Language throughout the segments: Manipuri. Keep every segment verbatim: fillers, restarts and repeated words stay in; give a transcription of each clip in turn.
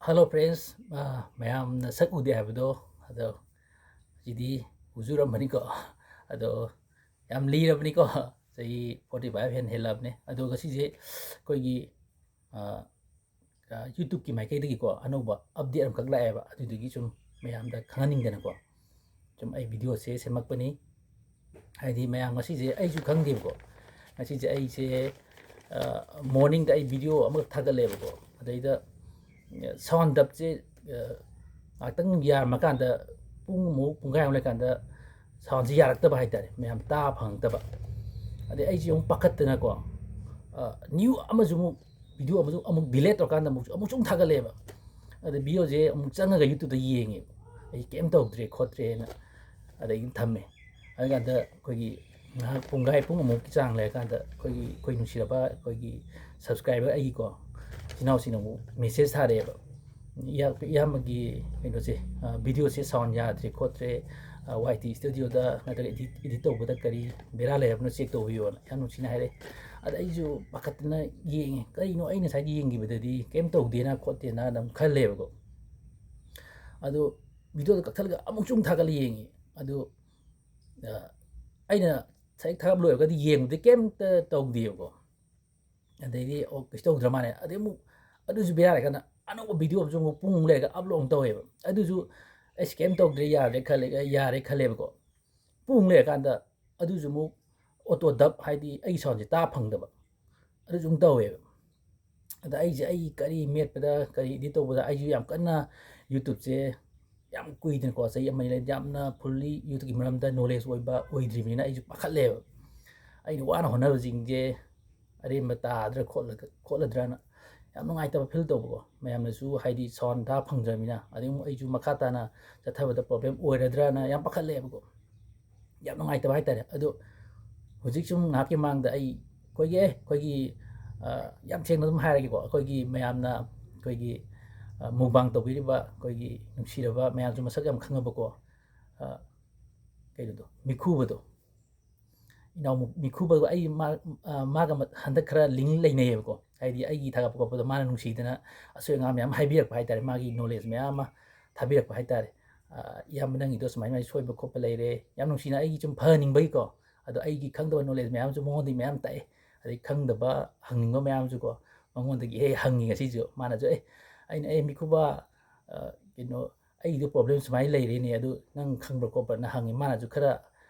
Hello friends, ꯑ, ꯃꯌꯥꯝꯅ ꯁꯛ ꯎꯗꯦ ꯍꯥꯏꯕꯗꯣ, ꯑꯗꯣ ꯁꯤꯗꯤ ꯎꯖꯨꯔꯝꯃꯅꯤꯀꯣ꯫ ꯑꯗꯣ ꯌꯥꯝ ꯂꯤꯔꯕꯅꯤꯀꯣ, ꯆꯍꯤ forty five ꯍꯦꯟꯅ ꯍꯦꯜꯂꯕꯅꯦ꯫ ꯑꯗꯣ ꯉꯁꯤꯁꯦ ꯑꯩꯈꯣꯏꯒꯤ, ꯑ, ꯑ, YouTube-ꯀꯤ ꯃꯥꯏꯀꯩꯗꯒꯤꯀꯣ ꯑꯅꯧꯕ update ꯑꯃꯈꯛ ꯂꯥꯛꯑꯦꯕ, ꯑꯗꯨꯗꯨꯒꯤ ꯁꯨꯝ ꯃꯌꯥꯝꯗ ꯈꯪꯍꯟꯅꯤꯡꯗꯅꯀꯣ ꯁꯨꯝ ꯑꯩ video-ꯁꯦ ꯁꯦꯝꯃꯛꯄꯅꯤ꯫ ꯍꯥꯏꯗꯤ ꯃꯌꯥꯝ ꯉꯁꯤꯁꯦ ꯑꯩꯁꯨ ꯈꯪꯗꯦꯕꯀꯣ, ꯉꯁꯤꯁꯦ ꯑꯩꯁꯦ, ꯑ, morning-ꯗ ꯑꯩ video ꯑꯃꯈꯛ ꯊꯥꯒꯠꯂꯦꯕꯀꯣ, ꯑꯗꯩꯗ sound dub-ꯁꯦ, ꯑ, ꯉꯥꯛꯇꯪ ꯌꯥꯔꯝꯃꯀꯥꯟꯗ ꯄꯨꯡꯃꯨꯛ ꯄꯨꯡꯈꯥꯏꯃꯨꯛ ꯂꯩꯀꯥꯟꯗ sound-ꯁꯦ ꯌꯥꯔꯛꯇꯕ ꯍꯥꯏꯇꯥꯔꯦ, ꯃꯌꯥꯝ ꯇꯥꯕ ꯐꯪꯉꯛꯇꯕ꯫ ꯑꯗꯩ ꯑꯩꯁꯦ ꯑꯃꯨꯛ ꯄꯥꯈꯠꯇꯅꯀꯣ, ꯑ, new ꯑꯃꯁꯨ ꯑꯃꯨꯛ video ꯑꯃꯁꯨ ꯑꯃꯨꯛ delete ꯇꯧꯔꯀꯥꯟꯗ ꯑꯃꯨꯛ, ꯑꯃꯨꯛꯁꯨ ꯑꯃꯨꯛ ꯊꯥꯒꯠꯂꯦꯕ꯫ ꯑꯗ video-ꯁꯦ ꯑꯃꯨꯛ ꯆꯪꯉꯒ YouTube-ꯇ ꯌꯦꯡꯉꯦꯕ, ꯑꯩ ꯀꯩꯝ ꯇꯧꯗ꯭ꯔꯦ ꯈꯣꯠꯇ꯭ꯔꯦꯅ꯫ ꯑꯗꯒꯤ ꯊꯝꯃꯦ꯫ ꯑꯗꯨꯀꯥꯟꯗ ꯑꯩꯈꯣꯏꯒꯤ ꯉꯥꯏꯍꯥꯛ ꯄꯨꯡꯈꯥꯏ ꯄꯨꯡ ꯑꯃꯨꯛꯀꯤ ꯆꯥꯡ ꯂꯩꯔꯀꯥꯟꯗ ꯑꯩꯈꯣꯏꯒꯤ, ꯑꯩꯈꯣꯏ ꯅꯨꯡꯁꯤꯔꯕ ꯑꯩꯈꯣꯏꯒꯤ subscriber ꯑꯩꯒꯤꯀꯣ, ꯏꯆꯤꯟ ꯏꯅꯥꯎꯁꯤꯡꯅ ꯑꯃꯨꯛ message ꯊꯥꯔꯛꯑꯦꯕ, "ꯏꯌꯥ-, ꯏꯌꯥꯝꯕꯒꯤ ꯀꯩꯅꯣꯁꯦ, ꯑ, video-ꯁꯦ sound ꯌꯥꯗ꯭ꯔꯦ ꯈꯣꯠꯇ꯭ꯔꯦ, ꯑ, YT Studio-ꯗ ꯅꯠꯇ꯭ꯔꯒ edit, edit ꯇꯧꯕꯗ ꯀꯔꯤ ꯕꯦꯔꯥ ꯂꯩꯔꯕꯅꯣ check ꯇꯧꯕꯤꯌꯣꯅ" ꯌꯥꯝ ꯅꯨꯡꯁꯤꯅ ꯍꯥꯏꯔꯛꯑꯦ꯫ ꯑꯗ ꯑꯩꯁꯨ ꯄꯥꯈꯠꯇꯅ ꯌꯦꯡꯉꯦ, ꯀꯔꯤꯅꯣ ꯑꯩ ꯉꯁꯥꯏ ꯌꯦꯡꯈꯤꯕꯗꯗꯤ ꯀꯩꯝ ꯇꯧꯗꯦꯅ ꯈꯣꯠꯇꯦꯅ ꯑꯗꯨꯝ ꯈꯜꯂꯦꯕꯀꯣ꯫ ꯑꯗꯣ video-ꯗꯣ ꯀꯛꯊꯠꯂꯒ ꯑꯃꯨꯛꯁꯨ ꯑꯃꯨꯛ ꯊꯥꯒꯠꯂ ꯌꯦꯡꯉꯤ꯫ ꯑꯗꯨ, ꯑ, ꯑꯩꯅ ꯉꯁꯥꯏ ꯊꯥꯒꯠ ꯂꯣꯏꯔꯒꯗꯤ ꯌꯦꯡꯕꯗꯤ ꯀꯩꯝꯇ ꯇꯧꯗꯦꯕꯀꯣ꯫ ꯑꯗꯩꯗꯤ, "ꯑꯣ, ꯀꯩꯁꯨ ꯇꯧꯗ꯭ꯔ ꯃꯥꯜꯂꯦ"꯫ ꯑꯗꯩ ꯑꯃꯨꯛ ꯑꯗꯨꯁꯨ ꯕꯦꯔꯥ ꯂꯩꯀꯥꯟꯗ ꯑꯅꯧꯕ video ꯑꯃꯁꯨ ꯑꯃꯨꯛ ꯄꯨꯡ ꯑꯃꯨꯛ ꯂꯩꯔꯒ upload ꯑꯃꯨꯛ ꯇꯧꯋꯦꯕ꯫ ꯑꯗꯨꯁꯨ ꯑꯩꯁ ꯀꯩꯝ ꯇꯧꯗ꯭ꯔꯦ, ꯌꯥꯔꯦ ꯈꯜꯂꯦ, ꯌꯥꯔꯦ ꯈꯜꯂꯦꯕꯀꯣ꯫ ꯄꯨꯡ ꯑꯃꯨꯛ ꯂꯩꯔꯀꯥꯟꯗ ꯑꯗꯨꯁꯨ ꯑꯃꯨꯛ auto dub, ꯍꯥꯏꯗꯤ ꯑꯩꯒꯤ sound-ꯁꯦ ꯇꯥ ꯐꯪꯗꯕ, ꯑꯗꯨꯁꯨ ꯑꯃꯨꯛ ꯇꯧꯋꯦꯕ꯫ ꯑꯗ ꯑꯩꯁꯦ, ꯑꯩ ꯀꯔꯤ ꯃꯦꯠꯄꯗ, ꯀꯔꯤ edit ꯇꯧꯕꯗ, ꯑꯩꯁꯨ ꯌꯥꯝ ꯀꯟꯅ YouTube-ꯁꯦ ꯌꯥꯝ ꯀꯨꯏꯗꯅꯀꯣ, ꯆꯍꯤ ꯑꯃ ꯑꯅꯤ ꯂꯩ, ꯌꯥꯝꯅ fully YouTube-ꯀꯤ ꯃꯔꯝꯗ knowledge ꯑꯣꯏꯕ ꯑꯣꯏꯗ꯭ꯔꯤꯕꯅꯤꯅ ꯑꯩꯁꯨ ꯄꯥꯈꯠꯂꯦꯕ꯫ ꯑꯩꯅ ꯋꯥꯅ ꯍꯣꯠꯅꯕꯁꯤꯡꯁꯦ ꯑꯔꯦꯝꯕ ꯇꯥꯗ꯭ꯔꯥ ꯈꯣꯠꯂ-, ꯈꯣꯠꯂꯗ꯭ꯔꯅ ꯌꯥꯝ ꯅꯨꯡꯉꯥꯏꯇꯕ feel ꯇꯧꯕꯀꯣ꯫ ꯃꯌꯥꯝꯅꯁꯨ ꯍꯥꯏꯗꯤ sound ꯇꯥ ꯐꯪꯗ꯭ꯔꯕꯅꯤꯅ, ꯑꯗꯩ ꯑꯃꯨꯛ ꯑꯩꯁꯨ ꯃꯈꯥ ꯇꯥꯅ ꯆꯠꯊꯕꯗ problem ꯑꯣꯏꯔꯗ꯭ꯔꯅ ꯌꯥꯝ ꯄꯥꯈꯠꯂꯦꯕꯀꯣ꯫ ꯌꯥꯝ ꯅꯨꯡꯉꯥꯏꯇꯕ ꯍꯥꯏꯇꯥꯔꯦ꯫ ꯑꯗꯣ ꯍꯧꯖꯤꯛ ꯁꯨꯝ ꯉꯥꯏꯍꯥꯛꯀꯤ ꯃꯃꯥꯡꯗ ꯑꯩ, ꯑꯩꯈꯣꯏꯒꯤ, ꯑꯦ, ꯑꯩꯈꯣꯏꯒꯤ, ꯑ, ꯌꯥꯝ ꯁꯦꯡꯅ ꯑꯗꯨꯝ ꯍꯥꯏꯔꯒꯦꯀꯣ, ꯑꯩꯈꯣꯏꯒꯤ ꯃꯌꯥꯝꯅ ꯑꯩꯈꯣꯏꯒꯤ, ꯑ, mukbang ꯇꯧꯕꯤꯔꯤꯕ ꯑꯩꯈꯣꯏꯒꯤ ꯅꯨꯡꯁꯤꯔꯕ ꯃꯌꯥꯝꯁꯨ ꯃꯁꯛ ꯌꯥꯝ ꯈꯪꯉꯕꯀꯣ, ꯑ, ꯀꯩꯅꯣꯗꯣ, ꯃꯤꯈꯨꯕꯗꯣ, ꯏꯅꯥꯎ ꯃꯤꯈꯨꯕꯗꯣ, ꯑꯩ ꯃꯥ-, ꯑ, ꯃꯥꯒ ꯃ-, ꯍꯟꯗꯛ ꯈꯔ link ꯂꯩꯅꯩꯌꯦꯕꯀꯣ꯫ ꯍꯥꯏꯗꯤ ꯑꯩꯒꯤ ꯊꯥꯒꯠꯄ ꯈꯣꯠꯄꯗꯣ ꯃꯥꯅ ꯅꯨꯡꯁꯤꯗꯅ ꯑꯁꯣꯏ ꯑꯉꯥꯝ ꯃꯌꯥꯝ ꯍꯥꯏꯕꯤꯔꯛꯄ ꯍꯥꯏꯇꯥꯔꯦ, ꯃꯥꯒꯤ knowledge ꯃꯌꯥꯝ ꯑꯃ ꯊꯥꯕꯤꯔꯛꯄ ꯍꯥꯏꯇꯥꯔꯦ꯫ "ꯏꯌꯥꯝꯕ, ꯅꯪꯒꯤꯗꯣ ꯁꯨꯃꯥꯏ ꯁꯨꯃꯥꯏꯅ ꯁꯣꯏꯕ ꯈꯣꯠꯄ ꯂꯩꯔꯦ", ꯌꯥꯝ ꯅꯨꯡꯁꯤꯅ ꯑꯩꯒꯤ ꯁꯨꯝ ꯐꯍꯟꯅꯤꯡꯕꯒꯤꯀꯣ꯫ ꯑꯗꯣ ꯑꯩꯒꯤ ꯈꯪꯗꯕ knowledge ꯃꯌꯥꯝꯁꯨ ꯃꯉꯣꯟꯗꯒꯤ ꯃꯌꯥꯝ ꯇꯥꯛꯑꯦ, ꯑꯗꯩ ꯈꯪꯗꯕ ꯍꯪꯅꯤꯡꯕ ꯃꯌꯥꯝꯁꯨꯀꯣ ꯃꯉꯣꯟꯗꯒꯤ ꯍꯦꯛ ꯍꯪꯉꯤ ꯉꯁꯤꯁꯨ꯫ ꯃꯥꯅꯁꯨ, "ꯑꯦ, ꯑꯩꯅ, ꯑꯦ, ꯃꯤꯀꯨꯕ, ꯑ, ꯀꯩꯅꯣ, ꯑꯩꯒꯤꯗꯣ problem ꯁꯨꯃꯥꯏꯅ ꯂꯩꯔꯦꯅꯦ, ꯑꯗꯨ ꯅꯪ ꯈꯪꯕ꯭ꯔꯥ ꯈꯣꯠꯄ꯭ꯔꯥꯅ" ꯍꯪꯉꯤ꯫ ꯃꯥꯅꯁꯨ ꯈꯔ,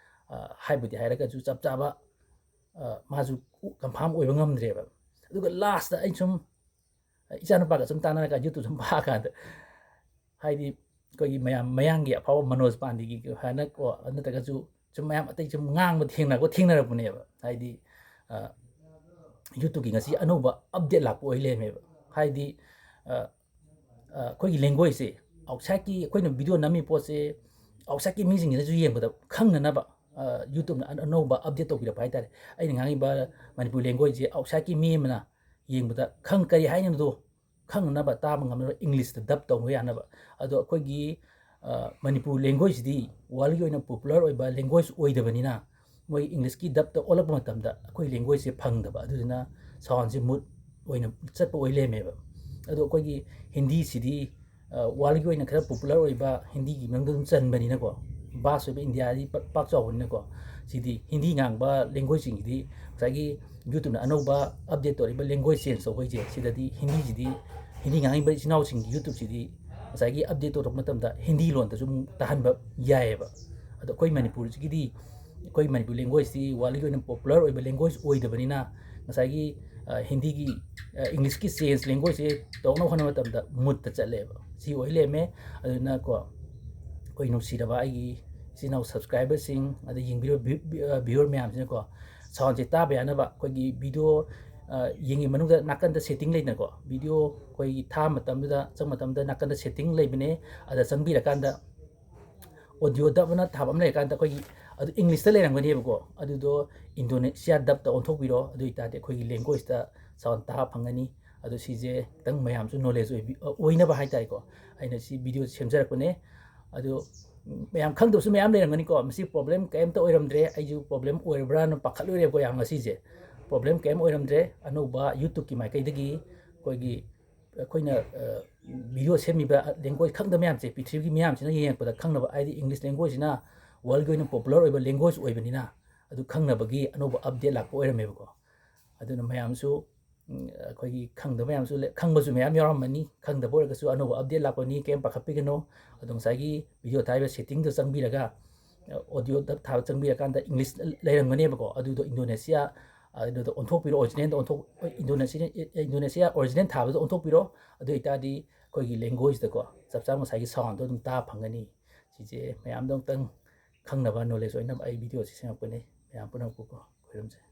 ꯑ, ꯍꯥꯏꯕꯨꯗꯤ ꯍꯥꯏꯔꯒꯁꯨ ꯆꯞ ꯆꯥꯕ, ꯑ, ꯃꯥꯁꯨ confirm ꯑꯣꯏꯕ ꯉꯝꯗ꯭ꯔꯦꯕ꯫ ꯑꯗꯨꯒ lastꯇ ꯑꯩ ꯁꯨꯝ, ꯑ, ꯏꯆꯥꯅꯨꯄꯥꯒ ꯁꯨꯝ ꯇꯥꯟꯅꯔꯀꯥꯟꯗ, YouTube ꯁꯨꯝ ꯐꯥꯀꯥꯟꯗ, ꯍꯥꯏꯗꯤ ꯑꯩꯈꯣꯏꯒꯤ ꯃꯌꯥꯝ ꯃꯌꯥꯡꯒꯤ ꯑꯐꯥꯎꯕ ꯃꯅꯣꯖ ꯄꯥꯟꯗꯦꯒꯤ ꯍꯥꯏꯅꯀꯣ, ꯅꯠꯇ꯭ꯔꯒꯁꯨ ꯁꯨꯝ ꯃꯌꯥꯝ ꯑꯇꯩ ꯁꯨꯝ ꯉꯥꯡꯕ ꯊꯦꯡꯅꯔꯛꯄ, ꯊꯦꯡꯅꯔꯛꯄꯅꯦꯕ꯫ ꯍꯥꯏꯗꯤ, ꯑ, YouTubeꯀꯤ ꯉꯁꯤ ꯑꯅꯧꯕ update ꯂꯥꯛꯄ ꯑꯣꯏ ꯂꯩꯔꯝꯃꯦꯕ꯫ ꯍꯥꯏꯗꯤ, ꯑ, ꯑ, ꯑꯩꯈꯣꯏꯒꯤ languageꯁꯦ outsideꯀꯤ, ꯑꯩꯈꯣꯏꯅ video ꯅꯝꯃꯤ ꯄꯣꯠꯁꯦ outsideꯀꯤ ꯃꯤꯁꯤꯡꯁꯤꯅꯁꯨ ꯌꯦꯡꯕꯗ ꯈꯪꯅꯅꯕ, ꯑ, YouTubeꯅ ꯑꯅ-, ꯑꯅꯧꯕ update ꯇꯧꯕꯤꯔꯛꯄ ꯍꯥꯏꯇꯥꯔꯦ꯫ ꯑꯩꯅ ꯉꯥꯡꯉꯤꯕ ꯃꯅꯤꯄꯨꯔ language໋ꯁꯦ outsideꯀꯤ ꯃꯤ ꯑꯃꯅ ꯌꯦꯡꯕꯗ ꯈꯪ-, ꯀꯔꯤ ꯍꯥꯏꯅꯣꯗꯣ ꯈꯪꯅꯅꯕ, ꯇꯥꯕ ꯉꯝꯅꯕ Englishꯇ dub ꯇꯧꯕ ꯌꯥꯅꯕ꯫ ꯑꯗꯣ ꯑꯩꯈꯣꯏꯒꯤ, ꯑ, ꯃꯅꯤꯄꯨꯔ languageꯁꯤꯗꯤ worldꯀꯤ ꯑꯣꯏꯅ popular ꯑꯣꯏꯕ language ꯑꯣꯏꯗꯕꯅꯤꯅ, ꯃꯣꯏ Englishꯀꯤ dubꯇ ꯑꯣꯜꯂꯛꯄ ꯃꯇꯝꯗ ꯑꯩꯈꯣꯏ languageꯁꯦ ꯐꯪꯗꯕ, ꯑꯗꯨꯗꯨꯅ soundꯁꯦ mute ꯑꯣꯏꯅ ꯆꯠꯄ ꯑꯣꯏ ꯂꯩꯔꯝꯃꯦꯕ꯫ ꯑꯗꯣ ꯑꯩꯈꯣꯏꯒꯤ ꯍꯤꯟꯗꯤꯁꯤꯗꯤ, ꯑ, worldꯀꯤ ꯑꯣꯏꯅ ꯈꯔ popular ꯑꯣꯏꯕ, ꯍꯤꯟꯗꯤꯒꯤ ꯃꯅꯨꯡꯗ ꯑꯗꯨꯝ ꯆꯟꯕꯅꯤꯅꯀꯣ, vast ꯑꯣꯏꯕ ꯏꯟꯗꯤꯌꯥꯗꯤ ꯄꯥꯛ, ꯄꯥꯛ ꯆꯥꯎꯕꯅꯤꯅꯀꯣ, ꯁꯤꯗꯤ ꯍꯤꯟꯗꯤ ꯉꯥꯡꯕ languageꯁꯤꯡꯁꯤꯗꯤ ꯉꯁꯥꯏꯒꯤ YouTubeꯅ ꯑꯅꯧꯕ update ꯇꯧꯔꯤꯕ language change ꯇꯧꯕꯩꯁꯦ, ꯁꯤꯗꯗꯤ ꯍꯤꯟꯗꯤꯁꯤꯗꯤ, ꯍꯤꯟꯗꯤ ꯉꯥꯡꯉꯤꯕ ꯏꯆꯤꯟ ꯏꯅꯥꯎꯁꯤꯡꯒꯤ YouTubeꯁꯤꯗꯤ ꯉꯁꯥꯏꯒꯤ update ꯇꯧꯔꯛꯄ ꯃꯇꯝꯗ ꯍꯤꯟꯗꯤ ꯂꯣꯟꯗꯁꯨ ꯑꯃꯨꯛ ꯇꯥꯍꯟꯕ ꯌꯥꯏꯑꯕ꯫ ꯑꯗꯣ ꯑꯩꯈꯣꯏ ꯃꯅꯤꯄꯨꯔꯁꯤꯒꯤꯗꯤ, ꯑꯩꯈꯣꯏ ꯃꯅꯤꯄꯨꯔ languageꯁꯤ worldꯀꯤ ꯑꯣꯏꯅ popular ꯑꯣꯏꯕ language ꯑꯣꯏꯗꯕꯅꯤꯅ, ꯉꯁꯥꯏꯒꯤ, ꯑ, ꯍꯤꯟꯗꯤꯒꯤ, ꯑ, Englishꯀꯤ change languageꯁꯦ ꯇꯧꯅꯕ ꯍꯣꯠꯅꯕ ꯃꯇꯝꯗ mute ꯆꯠꯂꯦꯕ꯫ ꯁꯤ ꯑꯣꯏ ꯂꯩꯔꯝꯃꯦ꯫ ꯑꯗꯨꯅꯀꯣ, ꯑꯩꯈꯣꯏ ꯅꯨꯡꯁꯤꯔꯕ ꯑꯩꯒꯤ ꯏꯆꯤꯟ ꯏꯅꯥꯎ subscriberꯁꯤꯡ, ꯑꯗꯩ ꯌꯦꯡꯕꯤꯔꯤꯕ view-, view-, ꯑ, viewer ꯃꯌꯥꯝꯁꯤꯅꯀꯣ, soundꯁꯦ ꯇꯥꯕ ꯌꯥꯅꯕ ꯑꯩꯈꯣꯏꯒꯤ video, ꯑ, ꯌꯦꯡꯉꯤ ꯃꯅꯨꯡꯗ ꯅꯥꯀꯟꯗ setting ꯂꯩꯗꯅꯀꯣ, video ꯑꯩꯈꯣꯏꯒꯤ ꯊꯥꯕ ꯃꯇꯝꯗꯨꯗ, ꯆꯪꯕ ꯃꯇꯝꯗ ꯅꯥꯀꯟꯗ setting ꯂꯩꯕꯅꯦ꯫ ꯑꯗ ꯆꯪꯕꯤꯔꯀꯥꯟꯗ audio dub ꯑꯅ ꯊꯥꯕ ꯑꯃ ꯂꯩꯔꯀꯥꯟꯗ ꯑꯩꯈꯣꯏꯒꯤ, ꯑꯗꯨ Englishꯇ ꯂꯩꯔꯝꯒꯅꯦꯕꯀꯣ, ꯑꯗꯨꯗꯣ Indonesia dubꯇ ꯑꯣꯟꯊꯣꯛꯄꯤꯔꯣ꯫ ꯑꯗꯨ ꯑꯣꯏꯇꯥꯔꯗꯤ ꯑꯩꯈꯣꯏꯒꯤ languageꯇ sound ꯇꯥꯕ ꯐꯪꯒꯅꯤ꯫ ꯑꯗꯨ ꯁꯤꯁꯦ ꯈꯤꯇꯪ ꯃꯌꯥꯝꯁꯨ knowledge ꯑꯣꯏꯕꯤ-, ꯑ, ꯑꯣꯏꯅꯕ ꯍꯥꯏꯇꯥꯔꯦꯀꯣ, ꯑꯩꯅ ꯁꯤ video ꯁꯦꯝꯖꯔꯛꯄꯅꯦ꯫ ꯑꯗꯨ, ꯎꯝ, ꯃꯌꯥꯝ ꯈꯪꯗꯕꯁꯨ ꯃꯌꯥꯝ ꯂꯩꯔꯝꯒꯅꯤꯀꯣ꯫ ꯃꯁꯤ problem ꯀꯔꯤꯝꯇ ꯑꯣꯏꯔꯝꯗ꯭ꯔꯦ, ꯑꯩꯁꯨ problem ꯑꯣꯏꯔꯕ꯭ꯔꯥꯅ ꯄꯥꯈꯠꯂꯨꯔꯦꯕꯀꯣ ꯌꯥꯝ ꯉꯁꯤꯁꯦ꯫ ꯄ꯭ꯔꯣꯕ꯭ꯂꯦꯝ ꯀꯔꯤꯝ ꯑꯣꯏꯔꯝꯗ꯭ꯔꯦ꯫ ꯑꯅꯧꯕ YouTubeꯀꯤ ꯃꯥꯏꯀꯩꯗꯒꯤ ꯑꯩꯈꯣꯏꯒꯤ, ꯑꯩꯈꯣꯏꯅ video ꯁꯦꯝꯃꯤꯕ language ꯈꯪꯗꯕ ꯃꯌꯥꯝꯁꯦ, ꯄ꯭ꯔꯤꯊꯤꯕꯤꯒꯤ ꯃꯌꯥꯝꯁꯤꯅ ꯌꯦꯡꯉꯛꯄꯗ ꯈꯪꯅꯕ, ꯍꯥꯏꯗꯤ English languageꯁꯤꯅ worldꯀꯤ ꯑꯣꯏꯅ popular ꯑꯣꯏꯕ language ꯑꯣꯏꯕꯅꯤꯅ, ꯑꯗꯨ ꯈꯪꯅꯕꯒꯤ ꯑꯅꯧꯕ update ꯂꯥꯛꯄ ꯑꯣꯏꯔꯝꯃꯦꯕꯀꯣ꯫ ꯑꯗꯨꯅ ꯃꯌꯥꯝꯁꯨ, ꯎꯝ, ꯑꯩꯈꯣꯏꯒꯤ ꯈꯪꯗꯕ ꯃꯌꯥꯝꯁꯨ ꯂꯩ, ꯈꯪꯕꯁꯨ ꯃꯌꯥꯝ ꯌꯥꯎꯔꯝꯃꯅꯤ꯫ ꯈꯪꯗꯕ ꯑꯣꯏꯔꯒꯁꯨ ꯑꯅꯧꯕ update ꯂꯥꯛꯄꯅꯤ, ꯀꯩꯝ ꯄꯥꯈꯠꯄꯤꯒꯅꯨ꯫ ꯑꯗꯣ ꯉꯁꯥꯏꯒꯤ video ꯊꯥꯔꯤꯕ settingꯗ ꯆꯪꯕꯤꯔꯒ, audio ꯊꯥꯕ ꯆꯪꯕꯤꯔꯀꯥꯟꯗ English ꯂꯩꯔꯝꯒꯅꯦꯕꯀꯣ꯫ ꯑꯗꯨꯗꯣ Indonesia, ꯑꯗꯨꯗꯣ ꯑꯣꯟꯊꯣꯛꯄꯤꯔꯣ, originalꯗ ꯑꯣꯟꯊꯣꯛ-, Indonesia, Indonesia original ꯊꯥꯕꯗ ꯑꯣꯟꯊꯣꯛꯄꯤꯔꯣ꯫ ꯑꯗꯨ ꯑꯣꯏꯇꯥꯔꯗꯤ ꯑꯩꯈꯣꯏꯒꯤ languageꯅꯀꯣ ꯆꯞ ꯆꯥꯕ ꯉꯁꯥꯏꯒꯤ soundꯗꯣ ꯑꯗꯨꯝ ꯇꯥꯕ ꯐꯪꯒꯅꯤ꯫ ꯁꯤꯁꯦ ꯃꯌꯥꯝꯗ ꯑꯃꯨꯛꯇꯪ ꯈꯪꯅꯕ, knowledge ꯑꯣꯏꯅꯕ ꯑꯩ videoꯁꯤ ꯁꯦꯝꯃꯛꯄꯅꯤ꯫ ꯃꯌꯥꯝ ꯄꯨꯝꯅꯃꯛꯄꯨꯀꯣ ꯈꯣꯏꯔꯝꯖꯩ꯫